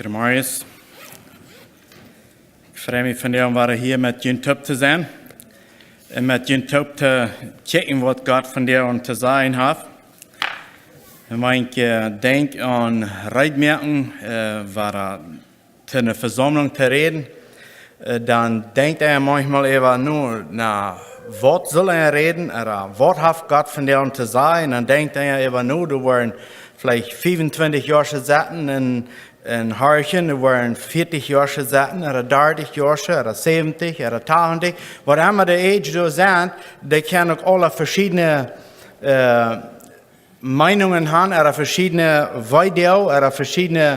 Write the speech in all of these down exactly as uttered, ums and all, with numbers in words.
Goodemorjes. Ekj frei mie vondoag wada hia met junt toop to sennen un met junt toop to kjikjen waut Gott vondoag to sajen haft. Un wan ekj denkj aun reed moaken, wada to eene Vesaumlunk to räden, dan denkjt eena maunchmol äwa no, na, waut sull eena räden, ooda waut haft Gott vondoag to sajen? Dan denkjt eena äwa no, doa woaren veleicht fiefuntwintich Joa setten un, un horchen, doa woaren vieetich Joa setten, ooda dartich Joa, ooda säwentich, ooda tachentich, waut emma de age doa sent, dee kjennen uk aule veschiedne Meenungen han, ooda veschiedne Weedoag, ooda veschiedne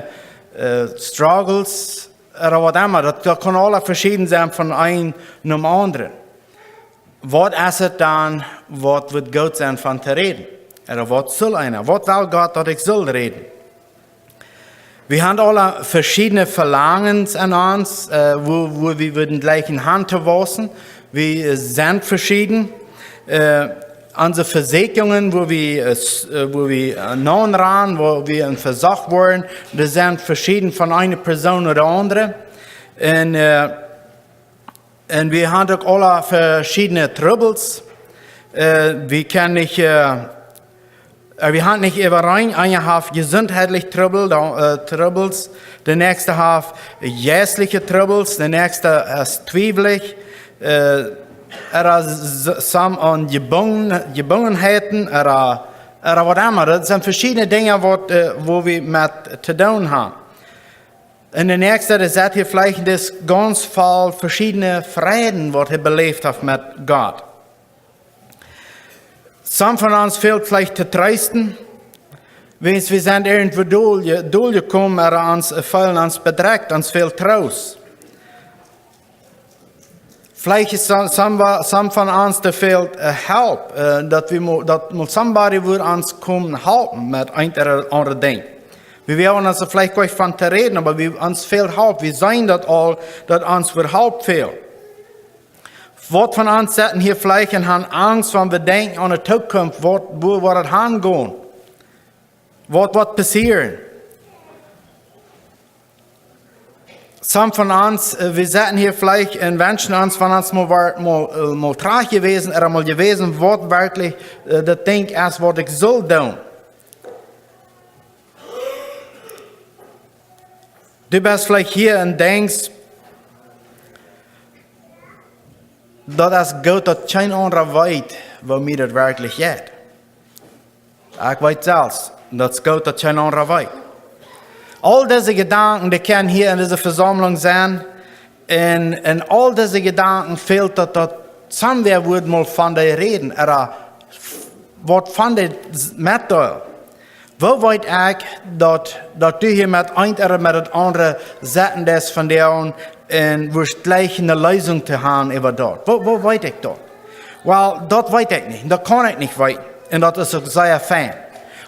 struggles, ooda waut emma. Daut, daut kaun aula veschieden sennen von een nom aundren. Waut es et dan, waut wudd goot sennen von to räden? Ooda waut sull eena? Waut well Gott daut ekj sull räden? Wie han aula veschiedne Velangens en ons, wua wie wudden jleichen han to wausen. Wie sent veschieden. Onse Vesäakjungen, wua wie naun rannen, wua wie en vesocht woaren, dee sent veschieden von eene Persoon no de aundre. Un wie han uk aula veschiedne Trubbels. Wie kjennen nich, wie han nich äwareen. Eena haft jesuntheitlich Trubbel, Trubbels, de näakjste haft jeistliche Trubbels, de näakjste es twiewlich, ooda sam aun Jebungenheiten, ooda waut emma. Daut sent veschiedne Dinja, wua wie met to doonen han. Un de näakjste, dee sett hia veleicht, dee es gaunz voll veschiedne Freiden, waut hee beläft haft met Gott. Some von ons fält veleicht to treesten, wiels wie sent irjentwua dol jekomen, ooda ons feelen ons bedrekjt, ons fält Troost. Veleicht es some von ons, dee fält help, daut mol somebody wudd ons komen halpen met een ooda aundret Dinkj. Wie woagen ons veleicht goanich von to räden, oba ons fält Help. Wie seenen daut aul, daut ons wudd Help fälen. Waut von ons setten hia veleicht un han Angst, wan wie denkjen aun de Tookunft, waut, wua woat daut han gonen? Waut woat passieren? Some von ons, wie setten hia veleicht un wenschen ons, wan ons mol trajcht jewäsen, ooda mol jewäsen, waut werkjlich daut Dinkj es, waut ekj sull doonen. Du best veleicht hia un denkjst, daut es goot, daut kjeen aundra weet, woo mie daut werkjlich jeit. Ekj weet selfst, daut es goot, daut kjeen aundra weet. Aul dise Jedanken, dee kjennen hia en dise Vesaumlunk sennen, un en aul dise Jedanken fält daut, daut somewhere wudd mol von dee räden, ooda waut von dee metdeelen. Woo weet ekj, daut du hia met eent ooda met daut aundre setten deist vondoag un wurscht jleichen ne Leesunk to han äwa daut? Woo weet ekj daut? Well, daut weet ekj nich, daut kaun ekj nich weeten, un daut es uk sea fein.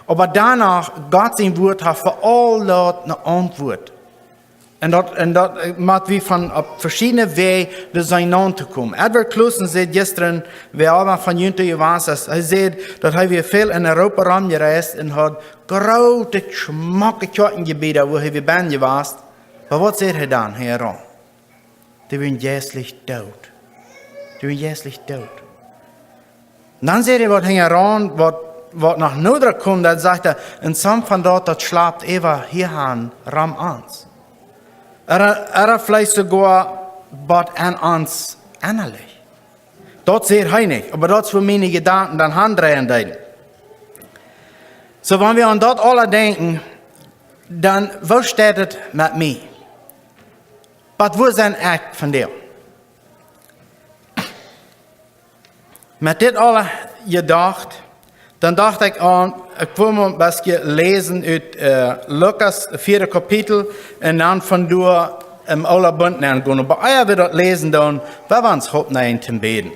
Oba doano, Gott sien Wuat haft fa aul daut ne Auntwuat. Un daut mott wie von opp veschiedne Wäaj doa seenen naun to komen. Edward Cluson säd jistren, wäa emma von junt doa jewast es, hee säd, daut hee wia väl en Europa romjereist un haud groote schmocke Kjoakjenjebieda, wua hee wia benn jewast. Oba waut säd hee dan hia raun? Dee wieren jeistlich doot. Dee wieren jeistlich doot. Dan säd hee waut hinjaraun, waut noch noda kjemt, dan sajcht hee, un some von daut, daut schlapt äwa hia han rom ons, ooda veleicht soogoa bott en ons ennalich. Daut säd hee nich, oba daut es wua miene Jedanken dan han dreien deeden. Soo wan wie aun daut aula denkjen, dan woo steit et met mie? Bott wua sie ekj vondoag? Met dit aula jedocht, dan docht ekj aun, ekj well mol een bät läsen ut Lukas, vieede Kapitel, un dan von doa em oolen Bunt nengonen. Oba ea wie daut läsen doonen, well wie ons oppnämen toom bäden.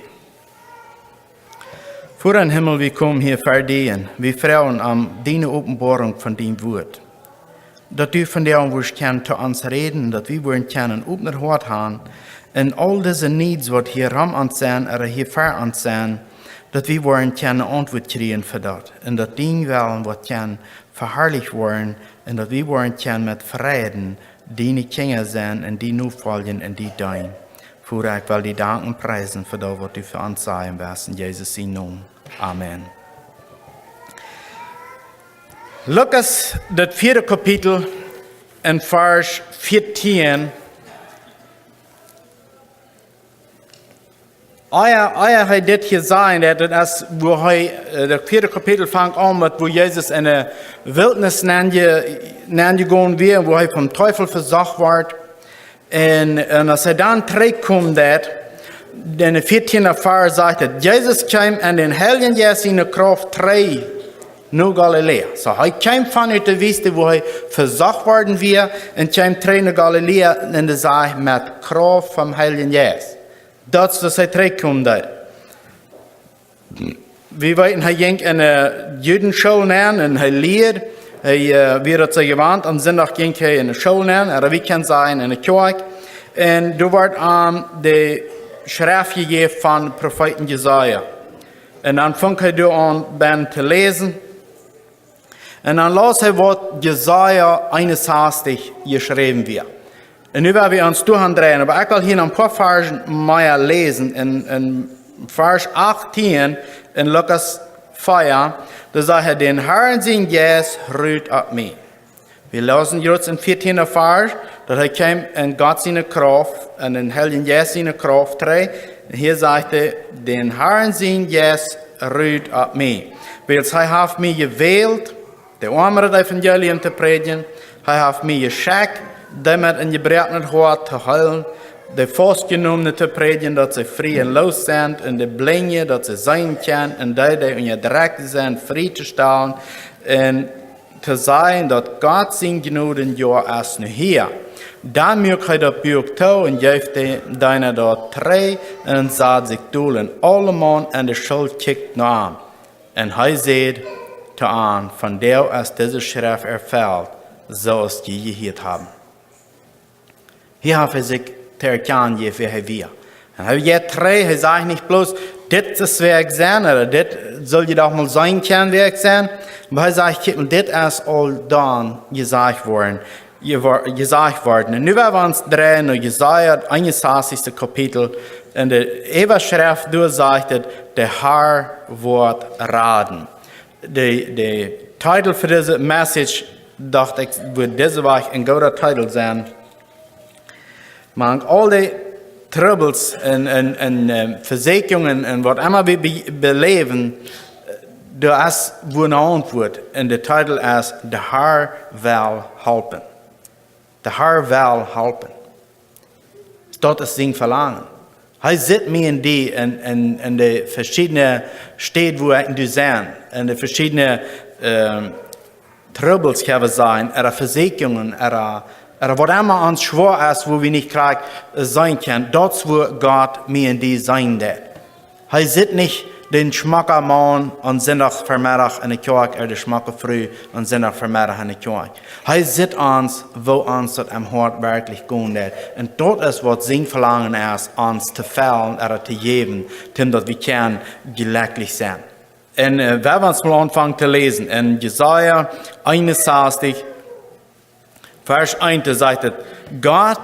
Voda em Himmel, wie komen hia ver die un wie froagen om diene Openboarunk von dien Wuat. Daut du vondoag wurscht kjennen to ons räden, daut wie wudden kjennen een opnet Hoat han, un aul dise needs, waut hia rom ons sent ooda hia ver ons sent, daut wie wudden kjennen Auntwuat kjrieen fa daut, un daut dien Wellen wudd kjennen veharlicht woaren, un daut wie wudden kjennen met Freiden diene Kjinja sennen un die nofoljen un die deenen. Voda, ekj well die danken un priesen fa daut, waut du fa ons sajen woascht. En Jesus sienen Nomen. Amen. Lukas, daut vieede Kapitel, en Varsch vieetieen. Ea, ea hee dit hia sajen deed, daut es, wua hee, äh, daut vieede Kapitel fangt aun met, wua Jesus enne Wiltnis nenje-, nenjegonen wia, wua hee vom Teufel vesocht wort. Un, un aus hee dan trigjkjeem, daut, en de vieetieende Varsch sajcht et: Jesus kjeem en dän Heiljen Jeist siene Krauft trigj no Galiläa. Soo, hee kjeem von ut de Wüste, wua hee vesocht worden wia, un kjeem trigj no Galiläa, un daut sajcht met Krauft vom Heiljen Jeist. Daut es, aus hee trigjkjeem deed. Wie weeten, hee jinkj enne Judenschool nenn un hee lieed. Hee, äh, wia daut soo jewant, aum Sindach jinkj hee enne School nenn, ooda wie kjennen sajen, enne Kjoakj. Un doa wort am de Schreft jejäft von Profeet Jesaja. Un dan funk hee doa aun, bennen to läsen. Un dan laus hee, waut Jesaja eenunsastich jeschräwen wia. Un nu woa wie ons doa aundreien, oba ekj well hia noch een poa Varsch mea läsen. En, en Varsch achtieen en Lukas vea, doa sajcht hee: "Dän Harn sien Jeist rut opp mie." Wie läsen jrods em vieetieenden Varsch, daut hee kjeem en Gott siene Krauft, en dän Heiljen Jeist siene Krauft trigj. Un hia sajcht hee: "Dän Harn sien Jeist rut opp mie. Wiels hee haft mie jewält, de Oame daut Evangelium to prädjen. Hee haft mie jeschekjt, dee met een jebroaknet Hoat to heelen, de Faustjenomne to prädjen, daut see frie un loos sent, un de Blinje, daut see seenen kjennen, un dee, dee unjadrekjt sent, frie to stalen, un to sajen, daut Gott sien Jnodenjoa es nu hia." Dan muak hee daut Buak too un jeef dän Deena daut trigj un sad sikj dol, un aulemaun enne School kjikjt no am. Un hee säd to an: "Vondoag es dise Schreft erfelt, soo aus jie jehieet haben." Hia haft hee sikj to erkjanen jejäft, wäa hee wia. Un hee jeit trigj, hee sajcht nich bloos: "Dit es wäa ekj sie," ooda: "Dit sull jie doch mol seenen kjennen, wäa ekj sie." Oba hee sajcht: "Kjikj, dit es aul dan jesajcht worden, jewor-, jesajcht worden." Un nu woa wie ons dreien no Jesaja, eenunsastichste Kapitel. En de Äwaschreft, doa sajcht et: "De Har woat raden." De, de Titel fa dise Message, docht ekj, wudd dise Wäakj een gooda Titel sennen. Mank aul de Trubbels un, un, un, ähm, Vesieekjungen un waut emma wie be-, beläwen, äh, doa es wua ne Auntwuat. Un de Titel es: "De Har well halpen." De Har well halpen. Daut es sien Velangen. Hee sitt mie un die en, en, en de veschiedne Städ, wua ekj un du sent, en de veschiedne, ähm, Trubbels, kjenn wie sajen, ooda Vesieekjungen, ooda, ooda waut emma ons schwoa es, wua wie nich krakjt seenen kjennen, daut es wua Gott mie un die seenen deit. Hee sitt nich dän schmocken Maun aum Sindach Vemeddach enne Kjoakj ooda de schmocke Fru aum Sindach Vemeddach enne Kjoakj. Hee sitt ons, woo ons daut aum Hoat werkjlich gonen deit. Un daut es waut sien Velangen es, ons to fellen ooda to jäwen, toom daut wie kjennen jlekjlich sennen. Un, äh, wie woaren ons mol aunfangen to läsen. En Jesaja eenunsastichs, Varsch eent, doa sajcht et: "Gott,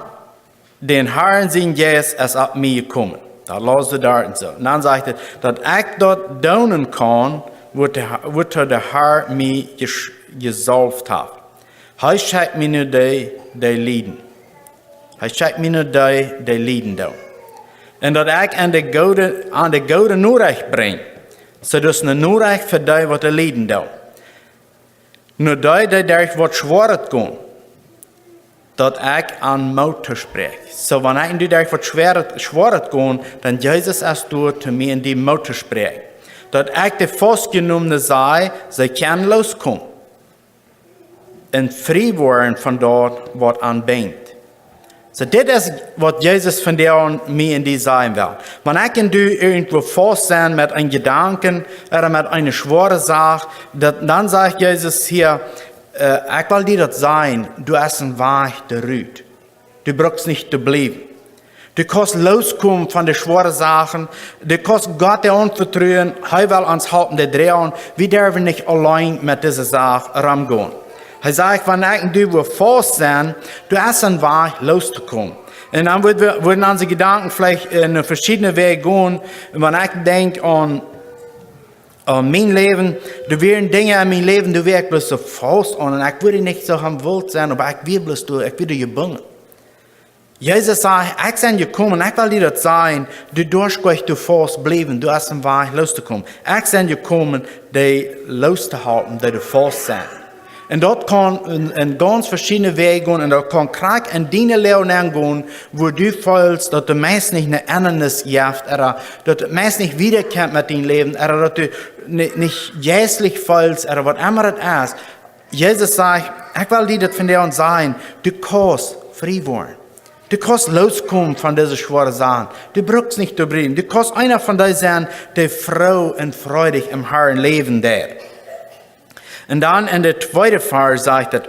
dän Harn sien Jeist es opp mie jekomen." Daut läs wie doa un soo. Un dan sajcht et: "Daut ekj daut doonen kaun, wuatoo de Ha-, wuatoo de Har mie jes-, jesauft haft. Hee schekjt mie no dee, dee lieden. Hee schekjt mie no dee, dee lieden doonen. Un daut ekj an de goode, an de goode Norecht brinj." Soo, daut es ne Norecht fa dee, waut lieden doonen. "No dee, dee derch waut Schwoaret gonen, daut ekj an Moot toospräakj." Soo, wan ekj nu derch waut Schwoaret, Schwoaret go, dan Jesus es doa, toom mie un die Moot toospräakjen. "Daut ekj de Faustjenomne saj, see kjennen loskomen un frie woaren von daut, waut an binjt." Soo, dit es waut Jesus vondoag mie un die sajen well. Wan ekj un du irjentwua faust sent met een Jedanken ooda met eene schwoare Sach, daut, dan sajcht Jesus hia, äh, ekj well die daut sajen, du hast een Wajch doarut. Du bruckst nich to bliewen. Du kaust loskomen von de schwoare Sachen. Du kaust Gott aunvetruen. Hee well ons halpen, dee droagen. Wie derwen nich auleen met dise Sach romgonen. Hee sajcht, wan ekj un du woa faust sennen, doa es een Wajch loos to komen. Un dan wudd wie, wudden onse Jedanken veleicht enn veschiedne Wäaj gonen. Un wan ekj denkj aun, aun mien Läwen, doa wieren Dinja enn mien Läwen, doa wia ekj bloos soo faust aun. Un ekj wudd nich soo haben wult sennen, oba ekj wia bloos doa, ekj wia doa jebungen. Jesus sajcht, ekj sie jekomen, ekj well die daut sajen, du doascht nich doa faust bliewen, doa es een Wajch loos to komen. Ekj sie jekomen, die loos to hoolen, dee doa faust sent. Un daut kaun enn, enn gaunz veschiedne Wäaj gonen, un daut kaun krakjt enn diene Läwen aungonen, wua du feelst, daut du meist nich een Endanis jefst, ooda daut du meist nich wieda kjemst met dien Läwen, ooda daut du ni-, nich jeistlich feelst, ooda waut emma daut es. Jesus sajcht, ekj well die daut vondoag sajen, du kaust frie woaren. Du kaust loos komen von dise schwoare Sachen. Du brukst nich doa bliewen. Du kaust eena von dee sennen, dee froo un freudich em Harn läwen deit. Un dan enn de tweede Varsch sajcht et,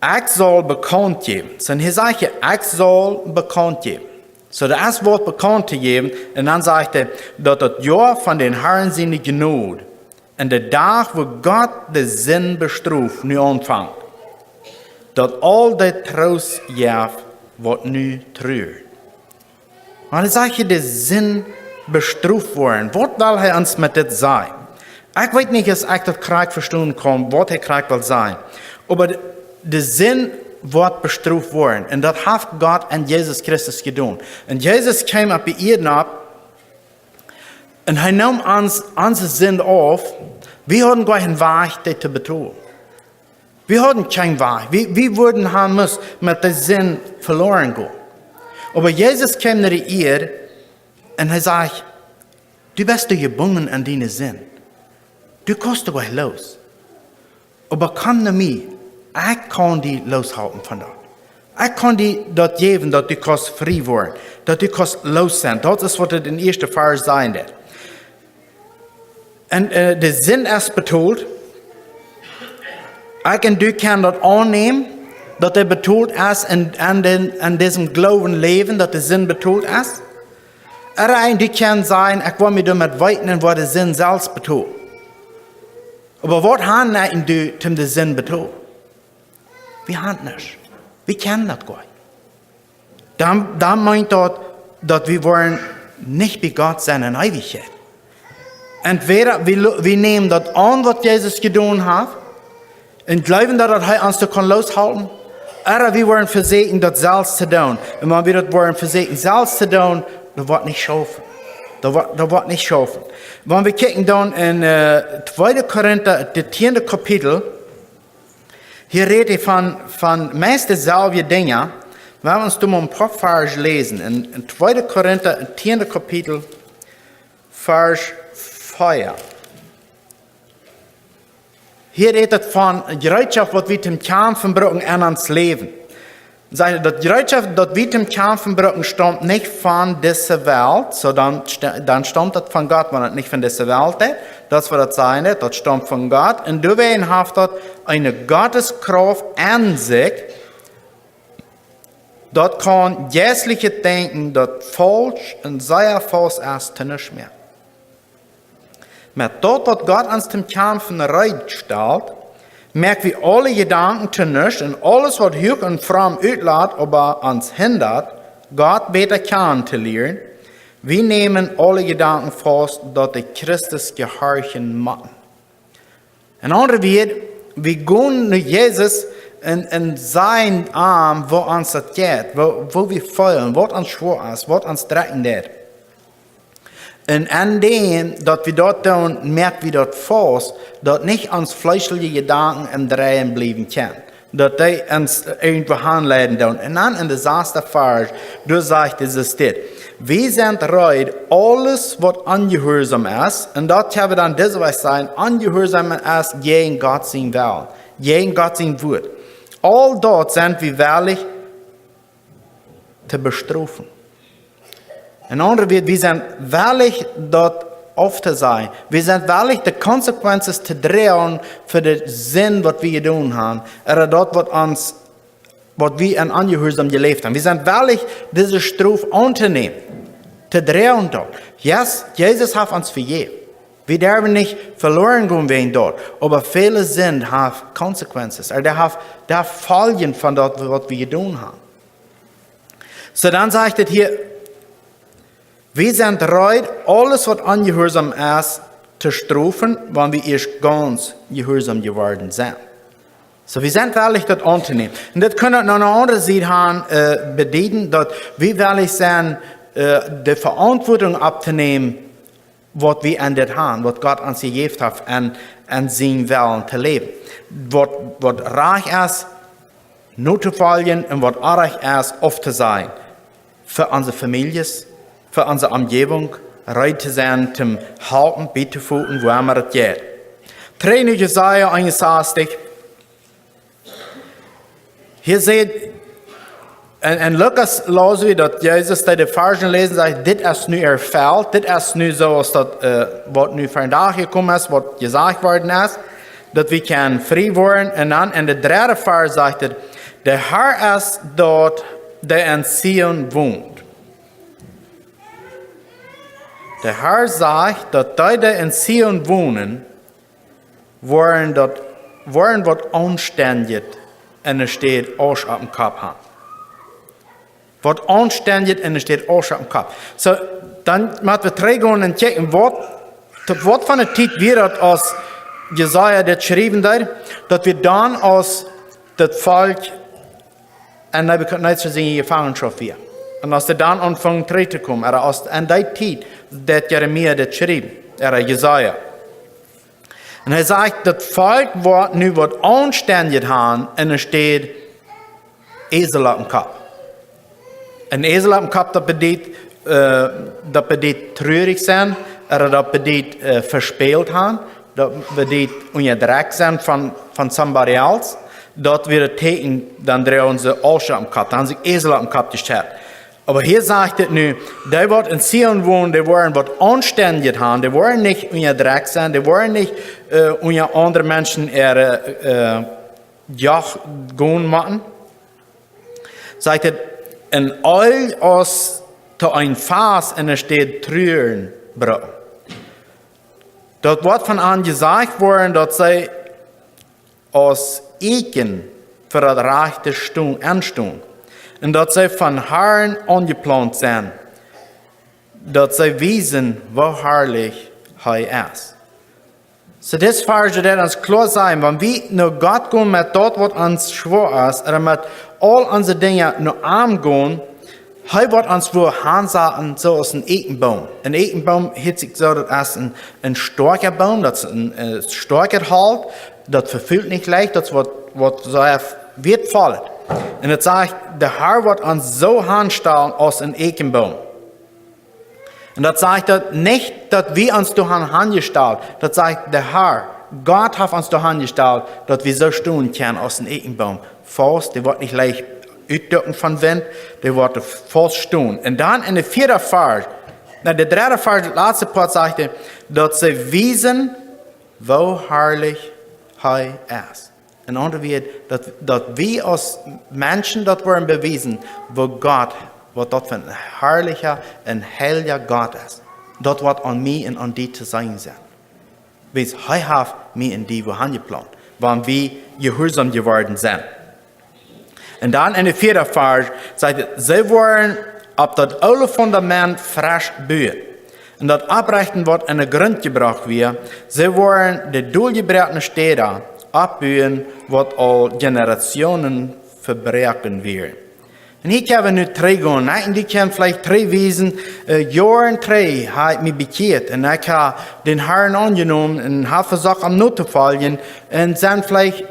ekj saul bekaunt jäwen. Soo, hee sajcht, ekj saul bekaunt jäwen. Soo, daut es waut bekaunt to jäwen. Un dan sajcht hee, daut daut Joa von dän Harn siene Jnod un de Dach, wua Gott de Sind bestroft, nu aunfangt. Daut aul dee Troost jeft, waut nu truat. Oba hee sajcht hia, de Sind bestroft woaren. Waut well hee ons met dit sajen? Ekj weet nich, aus ekj daut krakjt vestonen kaun, waut hee krakjt well sajen. Oba de, de Sind woat bestroft woaren. Un daut haft Gott enn Jesus Christus jedonen. Un Jesus kjeem opp de Ieed opp. Un hee neem ons, onse Sind auf. Wie hauden goanich een Wajch, dee to betolen. Wie hauden kjeen Wajch. Wie, wie wudden haben musst met de Sind veloren gonen. Oba Jesus kjeem no de Ieed un hee säd, du best doa jebungen aun diene Sind. Du kaust doa nich loos. Oba komm no mie, ekj kaun die looshalpen von daut. Ekj kaun die daut jäwen, daut du kaust frie woaren, daut du kaust loos sennen. Daut es waut et enn ieeschte Varsch sajen deit. Un, äh, de Sind es betolt. Ekj un du kjennen daut aunnämen, daut dee betolt es un, un dän, un disen Gloowen läwen, daut de Sind betolt es. Ooda ekj un du kjennen sajen, ekj well mie doamet weeten un woa de Sind selfst betolen. Oba waut haben ekj un du toom de Sind betolen? Wie haben nuscht. Wie kjennen daut goanich. Dan, dan meent daut, daut wie woaren nich bie Gott sennen enn Eewichkjeit. Entwäda wie, lo-, wie nämen daut aun, waut Jesus jedonen haft, un jleewen daut, daut hee ons doa kaun looshalpen, ooda wie woaren vesieekjen, daut selfst to doonen. Un wan wie daut woaren vesieekjen, selfst to doonen, daut woat nich schaufen. Daut woat, daut woat nich schaufen. Wan wie kjikjen dan enn, äh, tweede Korinta, daut tieende Kapitel, hia rät hee von, von meist deeselwje Dinja. Wie woaren ons doa mau een poa Varsch läsen. Enn, enn tweede Korinta, daut tieende Kapitel, Varsch vea. Hia rät et von Jereetschoft, waut wie toom kjamfen brucken enn ons Läwen. Sajcht, daut Jereetschoft, daut wie toom kjamfen brucken, staumt nich von dise Welt. Soo, dan st-, dan staumt daut von Gott, wan et nich von dise Welt es. Daut es waut daut sajen deit, daut staumt von Gott. Un doawäajen haft daut eene Gotteskrauft aun sikj. Daut kaun jeistlichet Denkjen, daut faulsch un sea faulsch es, to nuscht moaken. Met daut, waut Gott ons toom kjamfen reed stalt, moak wie aule Jedanken to nuscht un aules, waut huach un fromm utlat, oba ons hindat, Gott bäta kjanen to lieren. Wie nämen aule Jedanken faust, daut dee Christus jehorchen motten. Enn aundre Wieed, wie gonen no Jesus un, un sajen am, woo ons daut jeit, woo, woo wie feelen, waut ons schwoa es, waut ons drekjen deit. Un aun däm, daut wie daut doonen, moak wie daut faust, daut nich ons fleeschelje Jedanken em Dreien bliewen kjennen. Daut dee ons irjentwua hanleiden doonen. Un dan enn de sasta Varsch, doa sajcht Jesus dit: Wie sent reed, aules waut onjehuarsom es, un daut kjenn wie dan dise Wäaj sajen, onjehuarsom es jäajen Gott sien Wellen, jäajen Gott sien Wuat. Aul daut sent wie wellich to bestrofen. Enn aundre Wieed, wie sent wellich daut auftosajen. Wie sent wellich de consequences to droagen fa de Sind, waut wie jedonen haben. Ooda daut, waut ons, waut wie enn onjehuarsom jeläft haben. Wie sent wellich dise Strof auntonämen. To droagen daut. Yes, Jesus haft ons vejäft. Wie derwen nich veloren gonen wäajen daut, oba väle Sind haft consequences, ooda dee haft, dee haft Foljen von daut, waut wie jedonen haben. Soo dan sajcht et hia: Wie sent reed, aules waut onjehuarsom es, to strofen, wan wie ieescht gaunz jehuarsom jeworden sent. Soo, wie sent wellich daut auntonämen. Un daut kaun uk no eene aundre Sied han, äh, bedieden, daut wie wellich sent, äh, de Veauntwuatunk opptonämen, waut wie en dit han, waut Gott ons jejäft haft, en, en sienen Wellen to läwen. Waut, waut rajcht es, notofoljen, un waut orrajcht es, auftosajen. Fa onse Famieljes, fa onse Omjäwunk, reed to sennen, toom halpen, bietofoten, wua emma daut jeit. Dree nu Jesaja eenunsastich. Hia sajcht, en, en Lukas läsen wie daut Jesus, dee de Varschen läsen, sajcht: Dit es nu erfelt, dit es nu soo aus daut, äh, waut nu vondoag jekomen es, waut jesajcht worden es, daut wie kjennen frie woaren. Un dan en de dredde Varsch sajcht et: De Herr es daut, dee en Zion wont. De Herr sajcht, daut dee, dee en Zion wonen, woaren daut, woaren waut Aunstendjet enne Städ Asch oppem Kopp han. Waut Aunstendjet enne Städ Asch oppem Kopp. Soo, dan mott wie trigjgonen un kjikjen, waut, to waut fa eene Tiet wia daut, aus Jesaja dit schriewen deed, daut wia dan, aus daut Volkj en Nebukadnezar siene Jefangenschoft wia. Un aus dee dan aunfungen trigj to komen, ooda aus en dee Tiet, daut Jeremia dit schriew, ooda Jesaja. Un hee sajcht, daut Volkj woat nu waut Aunstendjet han enne Städ Esel oppem Kopp. Een Esel oppem Kopp, daut bediet, äh, daut bediet trurich sennen, ooda daut bediet, äh, vespält han, daut bediet unjadrekjt sennen von, von somebody else. Daut wia daut Tieekjen, dan droagen see Asch oppem Kopp, dan han see Esel oppem Kopp jeschett. Oba hia sajcht et nu, dee waut en Zion wonen, dee woaren waut Aunstendjet han, dee woaren nich unjadrekjt sennen, dee woaren nich, äh, unja aundre Menschen äare, äh, Joch gonen motten. Sajcht et: En Eelj aus to een Fast enne Städ Truren brucken. Daut woat von an jesajcht woaren, daut see aus Eekjen fa daut rajchte Sto-, enstonen. Un daut see vom Herrn aunjeplaunt sent, daut see wiesen, woo harlich hee es. Soo, dis Varsch deit ons kloa sajen, wan wie no Gott gonen met daut, waut ons schwoa es, ooda met aul onse Dinja no am gonen, hee woat ons wua hansaten, soo aus een Eekjenboom. Een Eekjenboom, hieet sikj soo, daut es een, een stoakja Boom, daut es een, äh, stoakjet Holt, daut vefult nich leicht, daut es waut, waut sea wieetvoll. Un et sajcht, de Herr woat ons soo hanstalen aus een Eekjenboom. Un daut sajcht daut nich, daut wie ons doa han hanjestalt. Daut sajcht de Herr. Gott haft ons doa hanjestalt, daut wie soo stonen kjennen aus een Eekjenboom. Faust, dee woat nich leicht utducken von Wint, dee woat faust stonen. Un dan en de vieede Varsch, na, de dredde Varsch, daut latste Poat, sajcht et, daut see wiesen, woo harlich hee es. En aundre Wieed, daut, daut wie aus Menschen daut woaren bewiesen, woo Gott, waut daut fa een harlicha un heilja Gott es. Daut woat aun mie un aun die to seenen sennen. Wiels hee haft mie un die wua hanjeplaunt, wan wie jehuarsom jeworden sent. Un dan en de vieede Varsch sajcht et: See woaren opp daut oole Fundament fresch buen. Un daut oprechten, waut en de Grunt jebrocht wia, see woaren de doljebroakne Städa oppbuen, waut aul Generationen vebroaken wieren. Un hia kjenn wie nu trigjgonen, nä? Un dee kjennen veleicht trigjwiesen, äh, Joaren trigj hab ekj mie bekjieet. Un ekj hab dän Herrn aunjenomen un hab vesocht, am notofoljen. Un sie veleicht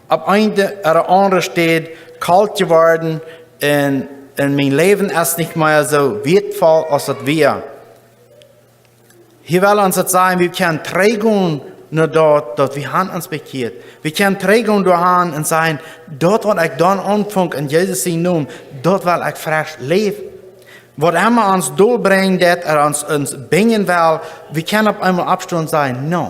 opp eene ooda aundre Städ kolt jeworden un, un mien Läwen es nich mea soo wieetvoll aus et wia. Hia well ons daut sajen, wie kjennen trigjgonen no daut, daut wie han ons bekjieet. Wie kjennen trigjgonen doahan un sajen: Daut, waut ekj dan aunfunk en Jesus sienen Nomen, daut well ekj fresch läwen. Waut emma ons dolbrinjen deit, ooda ons, ons binjen well, wie kjennen opp eemol oppstonen un sajen: No,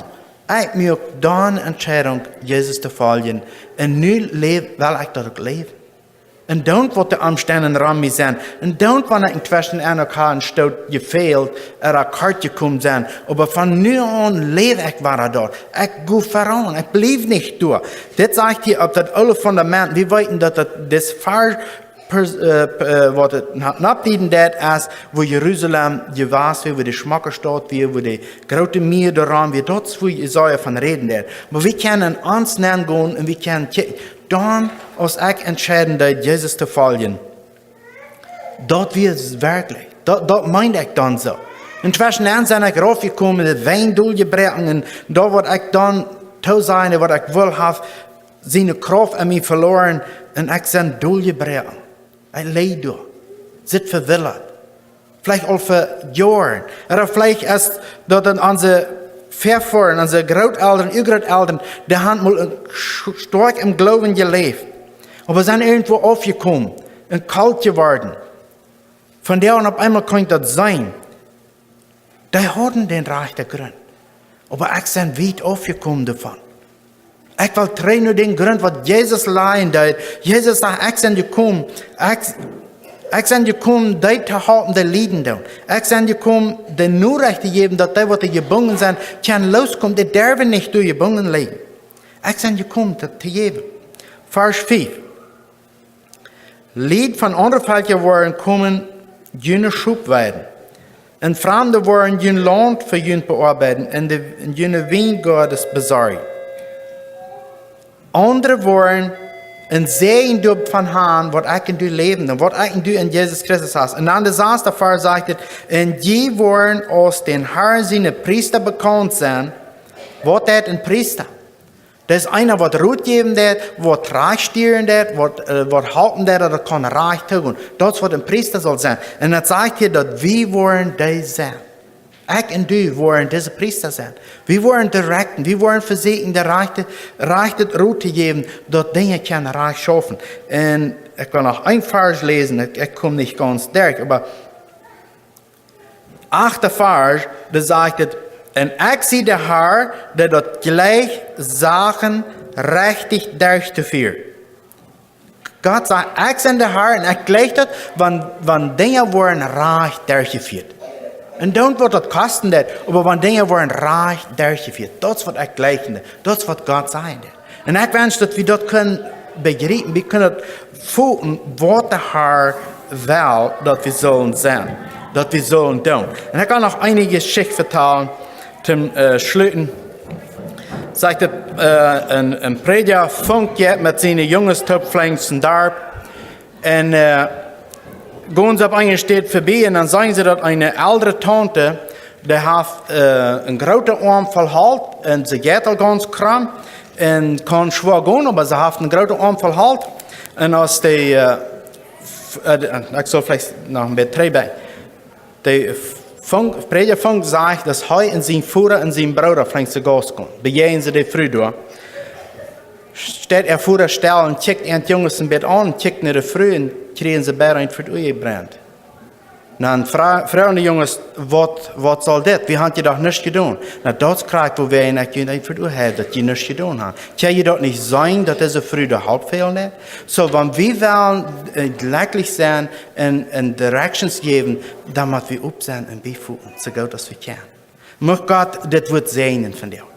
ekj muak dan Entscheidunk, Jesus to foljen. Un nu läw-, well ekj daut uk läwen. Un doont waut de Omstend rom mie sent. Un doont wan ekj tweschen en uk ha een Stoot jefält, ooda kort jekomen sie. Oba von nu aun läw ekj wada doa. Ekj go veran. Ekj bliew nich doa. Dit sajcht hia opp daut oole Fundament. Wie weeten daut daut dis Varsch, pers-, äh, p-, äh, waut et na-, nodieden deit, es, wua Jerusalem jewast wia, wua de schmocke Staut wia, wua de groote Mia doarom wia, daut es wua Jesaja von räden deit. Oba wie kjennen ons nengonen un wie kjennen kjikjen, dan aus ekj entscheiden deed, Jesus to foljen. Daut wia werkjlich. Daut, daut meend ekj dan soo. Un tweschen en sie ekj raufjekomen, de Ween dol jebroaken, un doa wort ekj dan tosajen, waut ekj wull ha, siene Krauft en mie veloaren, un ekj sie dol jebroaken. Ekj leid doa. Sit vewildat. Veleicht aul fa Joaren. Ooda veleicht es daut dan onse Väavodasch, onse Grootelren, Urgrootelren, dee haben mol een sch-, stoakj em Gloowen jeläft. Oba sent irjentwua aufjekomen un kolt jeworden. Von doa aun opp eemol kunn ekj daut seenen. Dee hauden dän rajchten Grunt. Oba ekj sie wiet aufjekomen doavon. Ekj well trigj no dän Grunt waut Jesus lajen deed. Jesus sajcht, ekj sie jekomen, ekj, ekj sie jekomen, dee to halpen, dee lieden doonen. Ekj sie jekomen, de Norecht to jäwen, daut dee waut doa jebungen sent, kjennen loskomen, dee derwen nich doa jebungen lijen. Ekj sie jekomen, daut to jäwen. Varsch fiew. Lied von aundre Velkja woaren komen june Schop weiden. Un Framde woaren jun Launt fa junt beoabeiden un de, un june Wiengoaden besorjen. Aundre woaren een Säajen doavon han, waut ekj un du läwen un waut ekj un du en Jesus Christus han. Un dan de sasde Varsch sajcht et, un jie woaren aus dän Harn siene Priesta bekaunt sennen. Waut deit een Priesta? Daut es eena waut Rot jäwen deit, waut rajcht stieren deit, waut, äh, waut halpen deit, daut et kaun rajcht toogonen. Daut es waut een Priesta saul sennen. Un daut sajcht hia, daut wie woaren dee sennen. Ekj un du woaren dise Priesta sennen. Wie woaren directen, wie woaren vesieekjen, de rajchte, rajchte Rot to jäwen, daut Dinja kjennen rajcht schaufen. Un ekj well noch een Varsch läsen, ekj, ekj kom nich gaunz derch, oba achte Varsch, doa sajcht et, un ekj sie de Har, dee daut jleicht Sachen rechtich derchtofieren. Gott sajcht, ekj sie de Har un ekj jleich daut, wan, wan Dinja woaren rajcht derchjefieet. Un dan woat daut kosten daut, oba wan Dinja woaren rajcht derchjefieet, daut es waut ekj jleich, daut es waut Gott sajcht. Un ekj wensch daut wie daut kjennen bejriepen, wie kjennen daut feelen, waut de Har well, daut wie sellen sennen, daut wie sellen doonen. Un ekj kaun noch eene Jeschicht vetalen, toom, äh, schluten. Sajcht et, äh, een, een Prädja funk je met siene Junges toop flenjsen Darp. Un, äh, gonen see opp eene Städ verbie un dan seenen see daut eene eldre Taunte, dee haft, äh, een grooten Oam voll Holt un see jeit aul gaunz krom un kaun schwoa gonen, oba see haft een grooten Oam voll Holt. Un aus dee, äh, f-, äh, de-, ekj saul veleicht noch een bät trigj bie. De Funk, Prädja funk sajcht, daut hee un sien Voda un sien Brooda flenjsen Gaus komen. Bejäajnen see de Fru doa. Steit äa Voda stell un kjikjt äa Junges een bät aun, kjikjt no de Fru un kjrieen see beid een fa de Uagen jebrent. Dan fra-, froagen de Junges, waut, waut saul dit? Wie haben je doch nuscht jedonen. Na, daut kjrieech wie, wan ekj junt een fa de Uagen hab, daut jie nuscht jedonen haben. Kjenn jie daut nich seenen, daut dise Fru de Help fält? Soo, wan wie wellen, äh, jlekjlich sennen un, un directions jäwen, dan motten wie opp sennen un bie foten, soo goot aus wie kjennen. Mucht Gott dit Wuat säajnen vondoag.